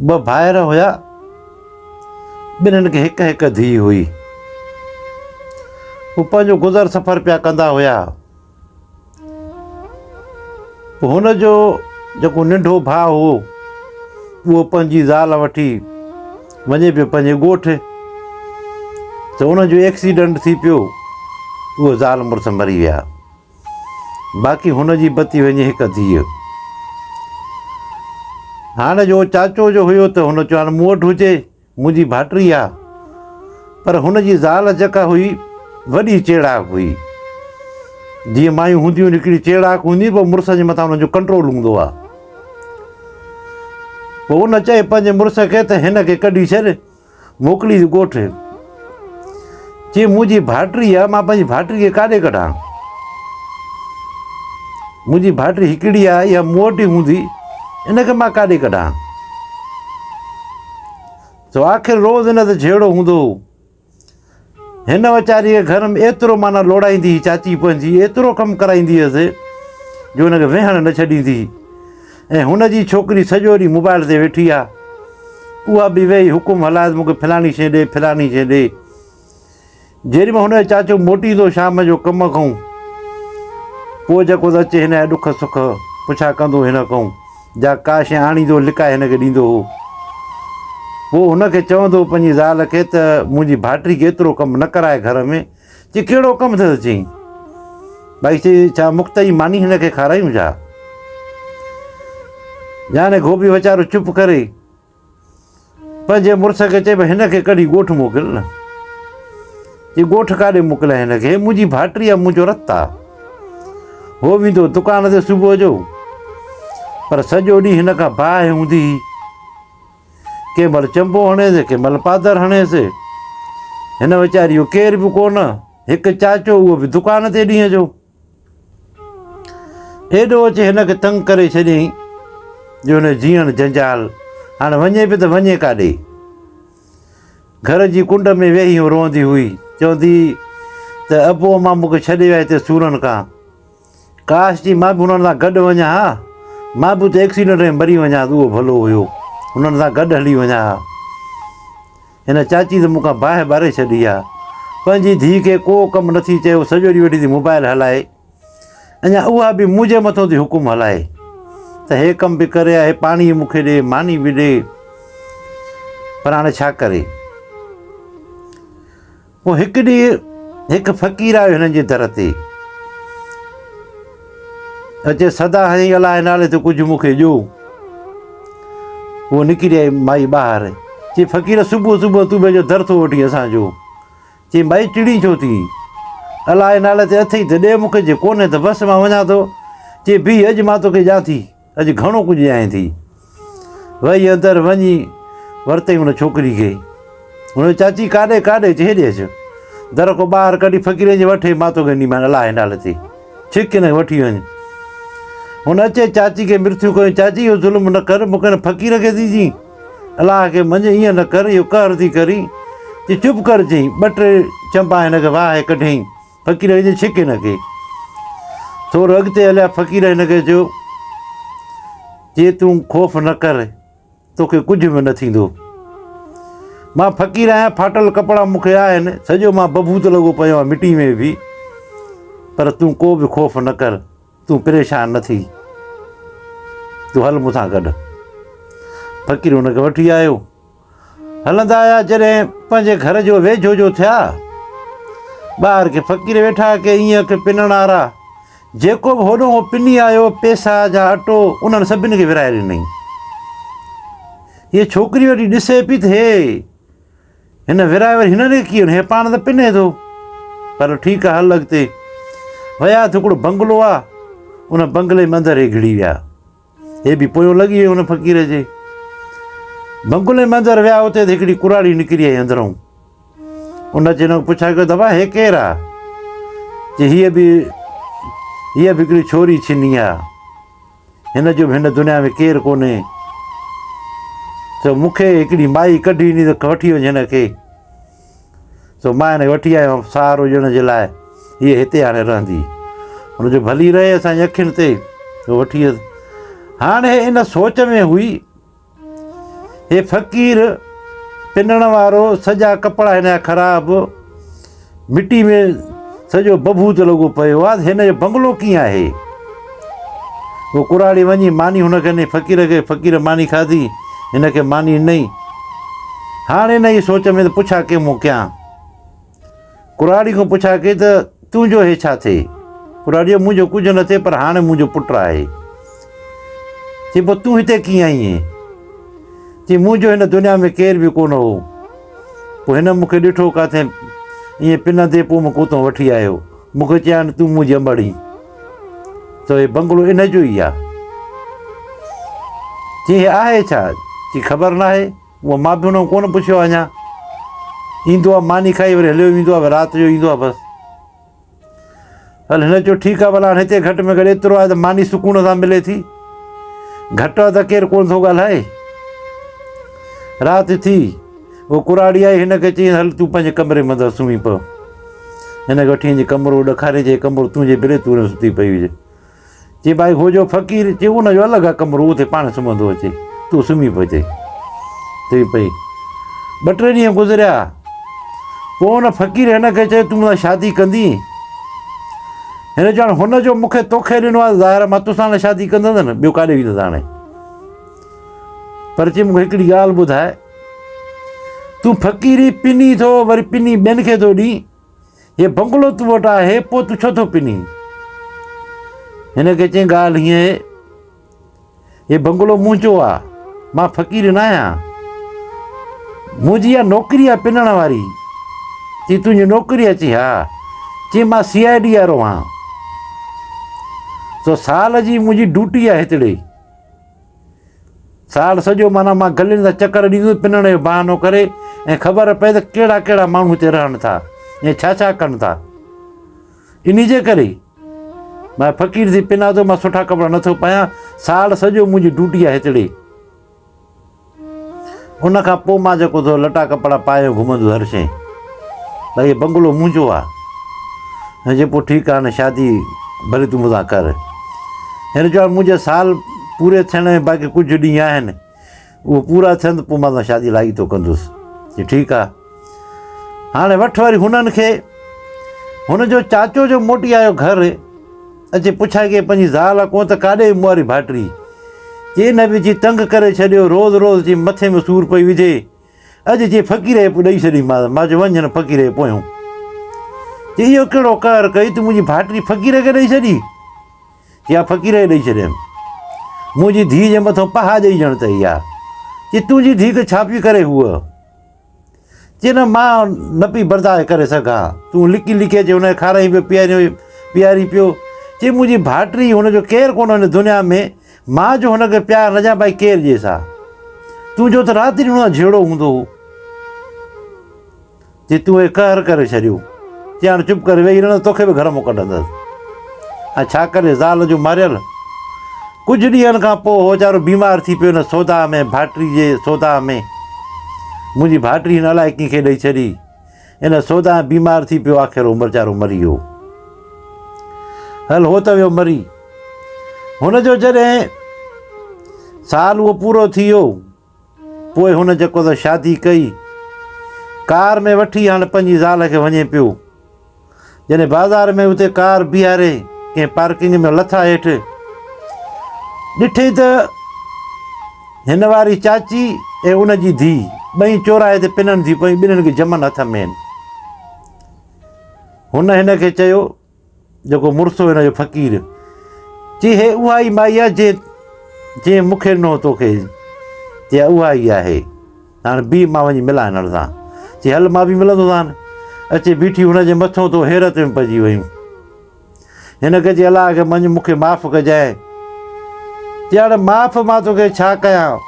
ٻه ڀائر هيا، ٻنهن کي هڪ هڪ ڌيء هئي. هو پنهنجو گذر سفر پيا ڪندا هيا. پوء هن جو جيڪو ننڍو ڀاء هو، اهو پنهنجي زال وٺي وڃي پيو پنهنجي ڳوٺ ته ان جو ايڪسيڊنٽ ٿي پيو، اهو زال مڙس مري ويا. باقي هن جي بتي وڃي هڪ ڌيء. هاڻ جو چاچو جو هيو ته هن چيو هاڻ مون وٽ هجي، منهنجي ڀائٽي آ. پر هن جي زال جيڪا هئي وڏي چيڙاڪ هئي. جيئن مايون هونديون آهن هڪڙي چيڙاڪ هوندي پوء مڙس جي مٿان هن جو ڪنٽرول هوندو آ. پوء ان چئي پنهنجي مڙس کي ته هن کي ڪڍي ڇڏ. موڪلي ڳوٺ. چي منهنجي ڀائٽي آ، مان پنهنجي ڀائٽي کي ڪاڏي ڪڍان؟ منهنجي ڀائٽي هڪڙي آ، اها مون وٽ ئي هوندي، ان کي مان ڪاڏي ڪڍان؟ سو آخر روز هن تي جهيڙو هوندو هو. هن ويچاري کي گهر ۾ ايترو معنيٰ لوڙائيندي هئي چاچي پنهنجي، ايترو ڪم ڪرائيندي هيس جو هن کي ويهڻ نه ڇڏيندي هئي. ۽ هن جي ڇوڪري سڄو ڏينهن موبائل تي ويٺي آ، اها به ويهي حڪم هلائي ته مون کي فلاڻي شيء ڏي، فلاڻي شيء ڏي. جيڏي مهل هن جو چاچو موٽيندو شام جو ڪم کان، پوء جيڪو ته اچي هن جا ڏک سک پڇا ڪندو هن کان، جا ڪا شيء آڻيندو لڪائي هن کي ڏيندو هو. پوء هن کي چوندو هو پنهنجي زال کي ته منهنجي ڀائٽي کي ايترو ڪم نه ڪرائي گهر ۾. چي ڪهڙو ڪم اٿس؟ چيائين ڀائي چي ڇا مفت جي ماني هن کي کارايون ڇا؟ يعني گوبي ويچارو چپ ڪري پنهنجي مڙس کي چئي ڀائي هن کي ڪڍي ڳوٺ موڪل نه. چي ڳوٺ ڪاڏي موڪليان هن کي، هي منهنجي ڀائٽي آ، منهنجو رت آ. هو ويندو دڪان تي صبح جو، پر سڄو ڏينهن هن کان باهه هوندي هئي. ڪنهن مهل چنبو هڻيس، ڪنهن مهل پادر هڻيس. هن ويچاري جو ڪير به ڪونه، هڪ چاچو اهو به دڪان تي ڏينهن جو. ايڏو اچي هن کي تنگ ڪري ڇڏيائين جو هن جيئڻ جنجال. هاڻ وڃي به ته وڃي ڪاڏي؟ گهر جي ڪنڊ ۾ ويهي هو روئندي هئي. چوندي هئي ته ابو امان مون کي ڇڏي ويا هتي سورن کان. ڪاش جي مان به هنن سان گڏ وڃان ها، مان به اتي ايڪسيڊنٽ ۾ مري وڃان ها ته اهو ڀلو هيو، هنن سان گڏ هلي وڃان ها. هن چاچي ته مون کان باهه ٻاري ڇڏي آ. پنهنجي ڌيء کي ڪو ڪم نٿي چيو، سڄو ڏينهن ويٺي ٿي موبائل هلائي. اڃا اها به منهنجي مٿو ٿي حڪم هلائي ته هي ڪم به ڪري آ، هي پاڻي مون کي ڏي، ماني به ڏي. پر هاڻي ڇا ڪري؟ پوء هڪ ڏينهن هڪ فقير آيو هنن جي در تي. اچي صدا هنئي الله جي نالي تي ڪجهه مون کي ڏيو. هوء نڪري آئي مائي ٻاهر. چي فقير صبح صبح تون پنهنجو در ٿو وٺين اسان جو. چي مائي چڙين ڇو ٿي؟ الله جي نالي تي اٿئي ته ڏي مون کي جي ڪونهي ته بس مان وڃان ٿو. چي بيهه اڄ مان توکي ڏيان ٿي. اڄ گهڻو ڪجهه ڏيانء ٿي. وئي اندر وڃي ورتئين ان ڇوڪري کي. هن چيو چاچي ڪاڏي ڪاڏي؟ چي هيڏي اچ. در کان ٻاهر ڪڍي فقيرن جي وٺي مان توکي ڏينديمان الله جي نالي تي. ڇڪ هن کي وٺي وڃ. هن اچي چاچي کي مرٿيون ڪيون چاچي اهو ظلم نه ڪر مون کي هن فقير کي ٿي ڏين. الله کي مڃ ائين نه ڪر اهو قهر ٿي ڪرين. چي چپ ڪر چئين ٻه ٽي چنبا هن کي واهه ڪڍيائين. فقير کي چيو ڇڪ هن کي. ٿورو اڳتي هليا فقير هن کي چيو چي تون خوف نه ڪر توکي ڪجهه به نه ٿيندو. مان فقير آهيان ڦاٽل ڪپڙا مون کي آهن سڄو مان بڀوت لڳو پيو آهيان مٽي ۾ به پر تون ڪو به خوف نه ڪر تون پريشان نه ٿي تون هل مون سان گڏ. فقير هن کي وٺي آيو. هلندا آيا جڏهن پنهنجي گهر جو ويجهو جو ٿيا ٻاهر ڪي فقير ويٺا ڪي ائين ڪي پنڻ وارا جيڪو به هوڏو هو پني آيو پيسا جا اٽو انهن سڀني کي ورهائي ڏنائين هيء ڇوڪري ويٺي ڏسي پئي ته هي هن ورهائي وري هنن کي ڪيئن هي پاڻ ته پني ٿو پر ٺيڪ آ هل اڳتي ويا ته هڪڙو بنگلو آ ان بنگلي ۾ اندر هي گهڙي ويا هي به پويون لڳي ويو ان فقير جي. بنگلي ۾ اندر ويا اتي ته هڪڙي ڪراڙي نڪري آئي اندرون. ان اچي هن کان پڇا ڪيو ته ڀاء هي ڪير آ؟ چي هيء به هيء به هڪڙي ڇوري ڇني آ. هن جو به هن دنيا ۾ ڪير ڪونهي. سو مون کي هڪڙي مائي ڪڍي ڏني ته وٺي وڃ هن کي. سو مان هن کي وٺي آيو هئم سهارو ڏيڻ جي لاء. هيء هتي هاڻي رهندي. هن چيو ڀلي رهي اسان جي اکين تي. سو وٺي ويس. هاڻي هيء ان سوچ ۾ هئي. هي فقير پنڻ وارو سڄا ڪپڙا هن جا خراب، مٽي ۾ سڄو بڀوت لڳو پيو آ، هن جو بنگلو ڪيئن آهي؟ پوء ڪراڙي وڃي ماني هن کي ڏني، فقير کي، فقير ماني کاڌي، هن کي ماني ڏنئي. هاڻ هن جي سوچ ۾ ته پڇا ڪي مون ڪيان. ڪراڙي کان پڇا ڪئي ته تنهنجو هي ڇا ٿئي؟ ڪراڙي چيو منهنجو ڪجهه نه ٿئي پر هاڻي منهنجو پٽ آهي. چي پوء تون هتي ڪيئن آئين آهين؟ چي منهنجو هن دنيا ۾ ڪير به ڪونه هو. پوء هن مون کي ڏٺو ڪاٿي ائين پنندي پوء مون کي اتان وٺي آيو. مون کي چيائين تون منهنجي امڙ آهين. ته هي بنگلو ان جو ئي آهي. چي هي آهي ڇا؟ چي خبر ناهي. اهو مان به هن کان ڪونه پڇيو آهي اڃا. ايندو آهي ماني کائي وري هليو ويندو آهي رات جو ايندو آهي بس. هل هن چيو ٺيڪ آهي ڀلا هاڻي هتي گهٽ ۾ گهٽ ايترو آهي ته ماني سڪون سان ملي ٿي. گهٽ آهي ته ڪير ڪونه ٿو ڳالهائي. رات ٿي هو ڪراڙي آئي هن کي چيائين هل تون پنهنجي ڪمري ۾ اندر سمهي پئو. هن کي وٺي وڃي ڪمرو ڏکاري چي ڪمرو تنهنجي ڀلي تون ستي پئي هجي. چي ڀائي هو جو فقير چي ان جو الڳ آ ڪمرو اتي پاڻ سمهندو اچي تون سمهي پئي اتي تي پئي ٻه ٽي ڏينهن گذريا پوء ان فقير هن کي چيو تون مون سان شادي ڪندين هن چيو هن جو مون کي توکي ڏنو آهي ظاهر مان توسان نه شادي ڪندس نه ٻيو ڪاڏي ويندس هاڻي پر چي مون کي هڪڙي ڳالهه ٻڌاء تون فقيري پني ٿو وري پني ٻين کي ٿو ڏين هي بنگلو تو وٽ آهي، پوء تون ڇو ٿو پنين؟ هن کي چيائين، ڳالهه هيئن آهي، هي بنگلو منهنجو آ، مان فقير نه آهيان. منهنجي اها نوڪري آ پنڻ واري. چي تنهنجي نوڪري آ؟ چي ها. چي مان سي I D وارو آهيان. سو سال جي منهنجي ڊيوٽي آ هتڙي. سال سڄو معنيٰ مان گلين سان چڪر ڏيندس پنڻ جو بهانو ڪري ۽ خبر پئي ته ڪهڙا ڪهڙا ماڻهو هتي رهن ٿا ۽ ڇا ڇا ڪن ٿا. انهي جي ڪري مان فقير ٿي پنان ٿو، مان سٺا ڪپڙا نٿو پايان، سال سڄو منهنجي ڊيوٽي آهي هتڙي. ان کان پوء مان جيڪو ٿو لٽا ڪپڙا پائي گهمندس هر شيء. ڀائي هي بنگلو منهنجو آ. هن چيو پوء ٺيڪ آ نه شادي ڀلي تون مون سان ڪر. هن چيو هاڻي منهنجي سال پوري ٿيڻ ۾ باقي ڪجهه ڏينهن آهن اهي پورا ٿين ته پوء مان سان شادي لاڳيتو ڪندس. چي ٺيڪ آ. هاڻي وٺ وري هنن کي. هن جو چاچو جو موٽي آيو گهر اچي پڇا ڪيائين پنهنجي زال کان ته ڪاڏي مئاري ڀائٽي؟ چي نه به چي تنگ ڪري ڇڏيو روز روز چي مٿي ۾ سور پئي وجهي. اڄ چي فقير کي ڏئي ڇڏي مان مان چيو وڃ هن فقير جي پويون. چي اهو ڪهڙو قهر ڪئي تون منهنجي ڀائٽي فقير کي ڏئي ڇڏي؟ چي ها فقير کي ڏئي ڇڏيم. منهنجي ڌيء جي مٿو پها ڏئي ڄڻ ته اها. چي تنهنجي ڌيء کي ڇا پئي ڪري هوء؟ چي نه مان نه پئي برداشت ڪري سگهان. تون لڪي لڪي اچي هن کي کارائين پيو پيارين پيارين پيو. چي منهنجي ڀائٽي هن جو ڪير ڪونه هن دنيا ۾ مان جو هن کي پيار نه ڏيان ڀائي ڪير ڏيس ها. تنهنجو ته رات ڏينهن هن سان جهيڙو هوندو هو. چي تون هي قهر ڪري ڇڏيو. چي هاڻ چپ ڪري ويهي رهندس توکي به گهر مان ڪڍندس. ۽ ڇا ڪري زال جو ماريل. ڪجهه ڏينهن کان پوء هو ويچارو بيمار ٿي پيو ان سوداء ۾ ڀاٽري جي سوداء ۾. منهنجي ڀاٽري هن الائي ڪنهن کي ڏئي ڇڏي. ان سوداء ۾ بيمار ٿي پيو آخر هو ويچارو مري ويو. هل هو ته ويو مري. هن جو جڏهن سال اهو پورو ٿي ويو پوء هن جيڪو ته شادي ڪئي. ڪار ۾ وٺي هاڻ پنهنجي زال کي وڃي پيو. جڏهن بازار ۾ اتي ڪار بيهاري ڪنهن پارڪنگ ۾ لٿا هيٺ ڏٺئي ته هن واري چاچي ۽ ان جي ڌيء ٻئي چوراهي تي پنن ٿي پيون ٻنهين کي جمن هٿ ۾ آهن. هن هن کي چيو جيڪو مڙس هو هن جو فقير چي هي اها ئي مائي آهي جنهن جنهن مون کي ڏنو هو توکي چي اها ئي آهي هاڻ بيهه مان وڃي ملان هنن سان. چي هل مان به ملندوسان. اچي بيٺي هن جي مٿو تو حيرت ۾ پئجي ويون. هن کي چي الله کي مڃ مون کي معاف ڪجانء. چي هاڻ معاف مان توکي ڇا ڪيان.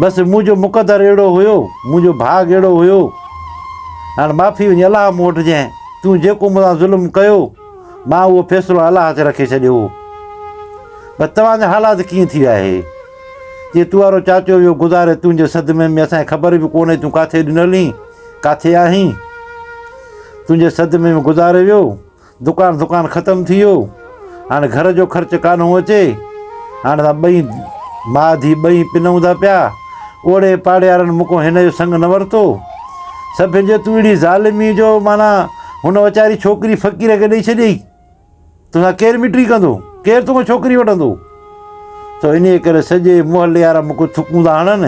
بس منهنجو مقدر اهڙو هيو، منهنجو ڀاڳ اهڙو هيو. هاڻ معافي وڃي الله مون وٺجانء. تون جيڪو مون سان ظلم ڪيو، مان اهو فيصلو الله تي رکي ڇڏيو هو. بس توهان جا حالات ڪيئن ٿي ويا آهي؟ چي تو وارو چاچو ويو گذاري تنهنجي صدمي ۾ اسان کي خبر به ڪونهي تون ڪاٿي ڏنل هين ڪاٿي آهين تنهنجي صدمي ۾ گذاري ويو دڪان دڪان ختم ٿي ويو هاڻي گهر جو خرچ ڪانه اچي هاڻي اسان ٻئي ماء ڌي ٻئي پنون ٿا پيا اوڙي پاڙي وارن مون کان هن جو سڱ نه ورتو. سڀن چيو تون اهڙي ظالمي جو معنيٰ هن ويچاري ڇوڪري فقير کي ڏئي ڇڏيئي. توسان ڪير مٽي ڪندو؟ ڪير توکان ڇوڪري وٺندو؟ سو انهيء ڪري سڄي محلي وارا مون کي ٿڪون ٿا هڻن.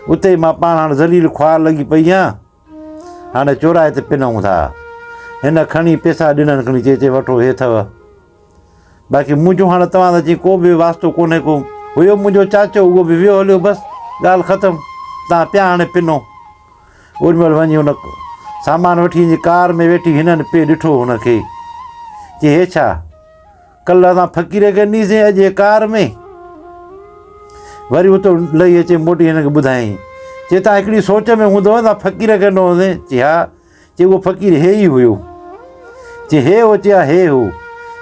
اتي ئي مان پاڻ هاڻ ذليل خوار لڳي پئي آهيان. هاڻي چورائي تي پنئون ٿا. هن کڻي پئسا ڏنن کڻي چي چي وٺو هي اٿو. باقي منهنجو هاڻ توهان سان چي ڪو به واسطو ڪونهي ڪو. هيو منهنجو چاچو اهو به ويو هليو بس ڳالهه ختم. توهان پيا هاڻي پنو. اوڏي مهل وڃي هن سامان وٺي اچي ڪار ۾ ويٺي هنن پئي ڏٺو هن کي. چي هي ڇا؟ ڪلهه اسان فقير کي ڏنيسين اڄ هي ڪار ۾. وري اتو لهي اچي موٽي هن کي ٻڌايائين. چي تان هڪڙي سوچ ۾ هوندو تان فقير کي ڏنو هوندين؟ چي ها. چي اهو فقير هي ئي هيو. چي هي هو؟ چي ها هي هو.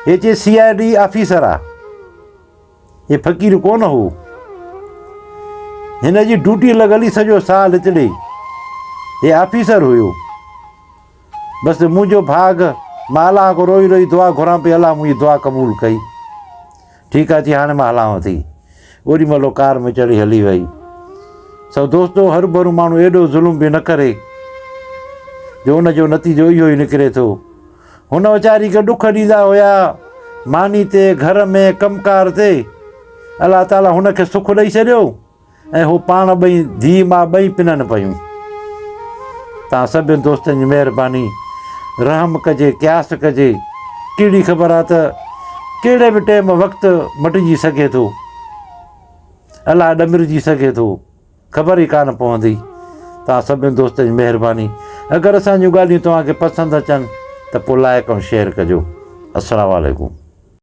هي چي سي I D officer آ. هي فقير ڪونه هو. هن جي ڊيوٽي لڳل هئي سڄو سال هتڙي. هي آفيسر هيو. بس منهنجو ڀاڳ، مان الله کان روئي روئي دعا گهران پئي الله منهنجي دعا قبول ڪئي. ٺيڪ آ چي هاڻي مان هلانو ٿي. اوڏي مهل هو ڪار ۾ چڙهي هلي وئي. سو دوستو هروڀرو ماڻهو ايڏو ظلم به نه ڪري جو ان جو نتيجو اهو ئي نڪري ٿو. هن ويچاري کي ڏک ڏيندا هيا ماني تي، گهر ۾، ڪم ڪار تي. الله تعاليٰ هن کي سک ڏئي ڇڏيو ۽ هو پاڻ ٻئي ڌيء ماء ٻئي پنن پيون. توهان سڀني دوستن جي مهرباني. رحم ڪجي، قياس ڪجي. ڪهڙي خبر آ ته ڪهڙي به ٽيم وقت مٽجي سگهي ٿو. الله ڏمرجي سگهي ٿو. خبر ئي ڪانه پوندي. توهان سڀني دوستن جي مهرباني. اگر اسان جون ڳالهيون توهان کي پسند اچن ته پوء لائيڪ ۽ شيئر ڪجو. السلام عليڪم.